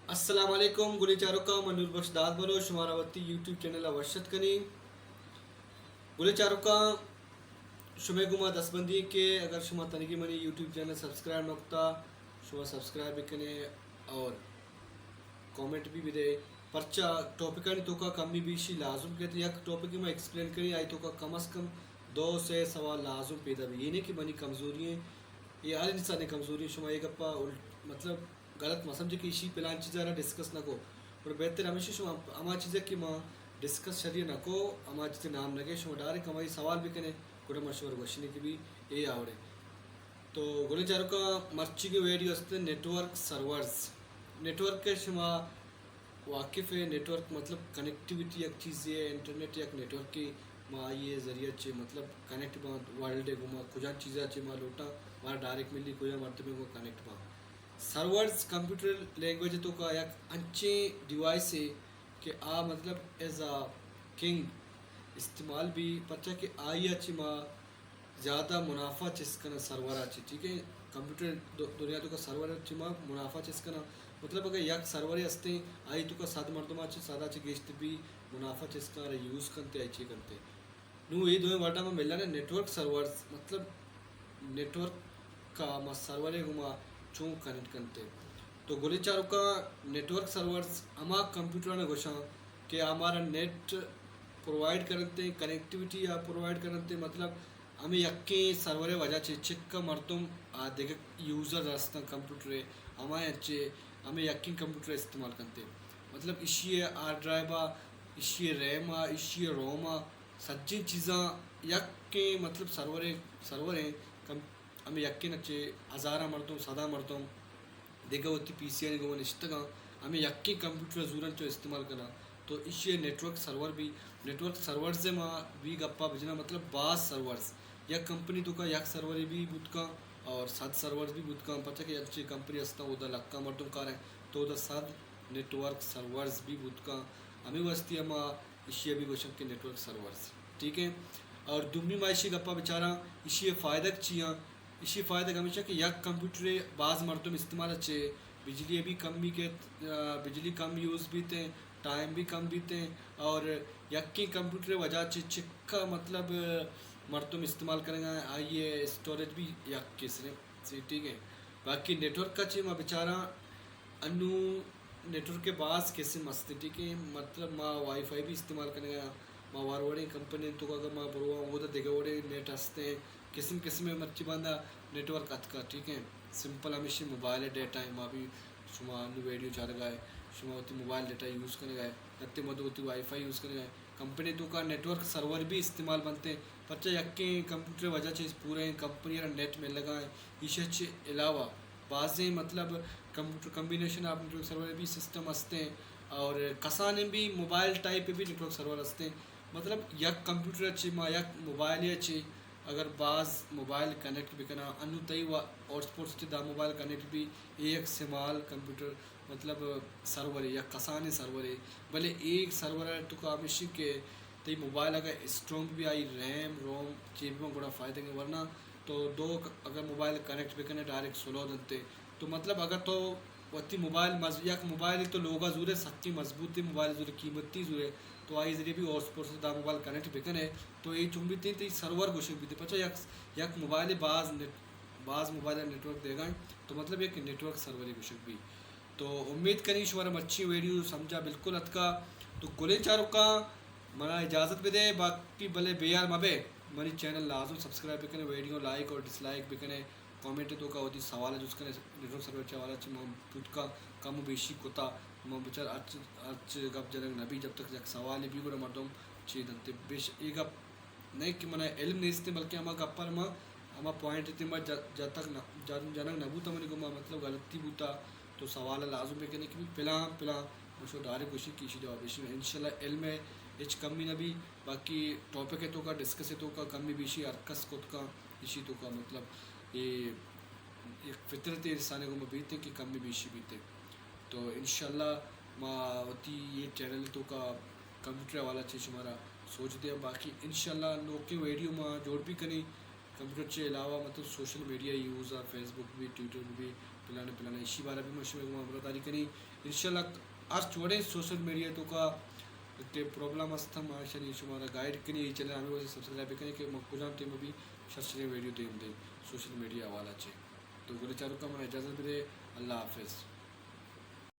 السلام علیکم گلیں چاروکاں، من نور بخش داد بلوچ شمارا وتی یوٹیوب چینل ءَ وش اتک کنیں۔ گلیں چاروکاں، شمئے گوما دستبندی کہ اگر شما تنیگی منی یوٹیوب چینل سبسکرائب نہ کتا، شما سبسکرائب بکنے اور کامنٹ بھی بدے، پرچا ٹاپکانی توکا کمی بیشی لازم کیت۔ یک ٹاپک ما ایکسپلین کنی، آئی توکا کم از کم دو سے سوال لازم پیدا بی۔ یہ نہیں کہ منی کمزوری ہیں، یہ ہر انسان کمزوری ہیں۔ شما یہ گپا الٹ-، مطلب غلط مہ سمجھے کہ ایشی پلان چیز را ڈسکس نہ کو، اور بہتر ہمیشہ شما ہما چیز کہ ما ڈسکس شریع نہ کو، ہما چیز نام نہ گئے، شما ڈائریکٹ ہماری سوال بکنے، گڑا ما شمار گوشنے کہ بھی اے آوڑے۔ تو گلیں چاروکاں، مرچی کے ویڈیو است نیٹورک سرورز۔ نیٹورک کے شما واقف ہے، نیٹورک مطلب کنیکٹیویٹی یک چیزے ہے، انٹرنیٹ یک نیٹورک کے، ما آئی ذریعہ چے مطلب کنیکٹ باں ورلڈ گوما، کجا چیزا چے ما لوٹاں، مارا ڈائریکٹ ملی، کجا مردمے گوما کنیکٹ باں۔ سرورز کمپیوٹر لینگویج توکا یک انچیں ڈیوائس ہے کہ آ مطلب ایز اے کنگ استعمال بی، پرچا کہ آئی چے ما زیادہ منافع چست کناں سرور ءَ چہ، ٹھیک ہے؟ کمپیوٹر دو-، دنیا توکا سرور ءَ چہ ما منافع چست کناں۔ مطلب اگر یک سرورے ہستیں، آئی توکا صد مردم ءَ چہ، صد ءَ چہ گیشت بی منافع چست کناں، یوز کنتے، آئی چے کنتے۔ نوں اے دوئیں ورڈاں ما ملنے نیٹورک سرورز، مطلب نیٹورک کا ما سرورے گوما چون کنیکٹ کنتے۔ تو گلیں چاروکاں، نیٹورک سرورز ہما کمپیوٹراں گوشاں کہ ہمارا نیٹ پرووائیڈ کرنتے، کنیکٹیویٹی آ پرووائیڈ کرنتے، مطلب ہمیں یکیں سرورے وجہ چے چکا مردم آ دگہ یوزر ہستن کمپیوٹرے، ہمایاں چے ہمیں یکیں کمپیوٹر استعمال کنتے۔ مطلب اشی ہارڈ ڈرائیو آ، اشی ریم آ، اشی روم آ، سجیں چیزاں یکیں مطلب سرورے، سروریں کم-، ہمیں یکیں چے ہزاراں مردم، صداں مردم دگہ وتی پی سی آنی گوما نشتگاں، ہمیں یکیں کمپیوٹر زورن چو استعمال کناں۔ تو ایشی نیٹورک سرور بی، نیٹورک سرورز ما بی گپا بجنا، مطلب باز سرورز، یک کمپنی توکا یک سرورے بی بوت کاں اور صد سرورز بی بوت کاں، پرچا کہ یک چے کمپنی ہستاں اودا لکاں مردم کاریں، تو اودا صد نیٹورک سرورز بی بوت کاں۔ ہمیں واسطے ما ایشی بی گوشن کہ نیٹورک سرورز، ٹھیک ہے۔ اور دومی ما ایشی گپا بچاراں، ایشی فائدہ چیاں؟ ایشی فائدہ ہمیشہ کہ یک کمپیوٹرے باز مردم استعمال چے بجلی بھی کمی کیت، آ، بجلی کم یوز بیتے، ٹائم بھی کم بیتے، اور یکیں کمپیوٹرے وجہ چے چکا مطلب مردم استعمال کرنگا، آئی اسٹوریج بھی یک کسرے، ٹھیک ہے۔ باقی نیٹورک کا چے ما بچاراں انو نیٹورک کے باز قسم ہستے، ٹھیک ہے، مطلب ما وائی فائی بھی استعمال کنگا، ما وار وڑیں کمپنی توکا اگر ما برواں، اودا دگہ وڑیں نیٹ ہستے، قسم قسم مرچی باندا نیٹورک اتکا، ٹھیک ہے۔ سمپل ہمیشی موبائل ڈیٹا ہے، ما بھی شما انو ویڈیو چارگا ہے، شما وتی موبائل ڈیٹا یوز کنگا ہے، نتے مدو وتی وائی فائی یوز کنگا ہے۔ کمپنی توکا نیٹورک سرور بھی استعمال بنتے، پرچا یکیں کمپیوٹر وجہ چیز پورے کمپنی را نیٹ ملگا ہے۔ ایشی چے علاوہ بازیں مطلب کمپیوٹر کمبینیشن آف نیٹورک سرور بھی سسٹم ہستیں اور کسانیں بھی موبائل ٹائپ بھی نیٹورک سرور ہستیں۔ مطلب یک کمپیوٹر چے ما یک موبائل چے اگر باز موبائل کنیکٹ بکناں، انو تئی وا ہاٹ اسپاٹ چے دا موبائل کنیکٹ بھی، اے یک سمال کمپیوٹر مطلب سرورے یا کسانیں سرورے، بلے اے سرور توکا ہمیشی کہ تئی موبائل اگر اسٹرانگ بھی آئی ریم روم چے بھی گڑا فائدہ گے، ورنہ تو دو اگر موبائل کنیکٹ بکنے ڈائریکٹ سلو دنتے۔ تو مطلب اگر تو وتی موبائل مز-، یک موبائل تو لوگا زورے، سکی مضبوطی موبائل زورے، قیمتی زورے، تو آئی ذریعے بھی ہاٹ اسپاٹ سے دا موبائل کنیکٹ بکنے، تو اے چون بیتے تئی سرور گوشگ بیتے۔ پچا یک، یک موبائل باز نیٹ-، باز موبائل نیٹورک دیگا، تو مطلب یک نیٹورک سرور گوشگ بی۔ تو امید کنی شمارا مرچی ویڈیو سمجھا بالکل اتکا۔ تو گلیں چاروکاں منا اجازت بدے، باقی بلے بے حال مبے، منی چینل لازم سبسکرائب بکنے، ویڈیو لائک اور ڈس لائک بکنے، کمنٹ توکا وتی سوال جست کنے، نیٹورک سرور چے حوالہ چے من پوتکا کم و بیشی کتا، من بچار اچ، اچ گپ جنگ نبی، جب تک یک سوال بی گڑا مردم چے دنتے۔ بیش اے گپ نہ کہ منا علم نیست، بلکہ ہما گپر ما ہما پوائنٹ تے ما ج-، جتک نہ، جن-، جنگ نہ بوتا، منی گما مطلب غلطی بوتا، تو سوال لازم بکنے کہ بھی پلان، پلان، من شو ڈائریکٹ گوشی کہ ایشی جواب ایشی۔ انشاءاللہ علم ہے، ہچ کمی نہ بی، باقی ٹاپک ہے توکا، ڈسکس ہے توکا، کمی بیشی ہر کس کت کن، ایشی توکا مطلب یہ ایک فطرت انسان گما بیتے کہ کمی بیشی بیتے۔ تو انشاءاللہ ما وتی یہ چینل توکا کمپیوٹر حوالہ چے شمارا سوچ دیاں، باقی انشاءاللہ نوکیں ویڈیو ما جوڑ بھی کنی۔ کمپیوٹر چے علاوہ مطلب سوشل میڈیا یوز آ، فیس بک بھی، ٹویٹر بھی، پلانے پلانے، ایشی بارہ بھی ما شمے گما ہمراہ داری کنی۔ انشاءاللہ ہرچ وڑیں سوشل میڈیا توکا تے پرابلم است، ما اشانی شمارا گائیڈ کنی، اے چینل ہمے واسطے سبسکرائب بکنی کہ ما کجام ٹائم بھی شر شریں ویڈیو دیم دیں سوشل میڈیا حوالہ چے۔ تو گڑا چاروکاں منا اجازت بدے، اللہ حافظ۔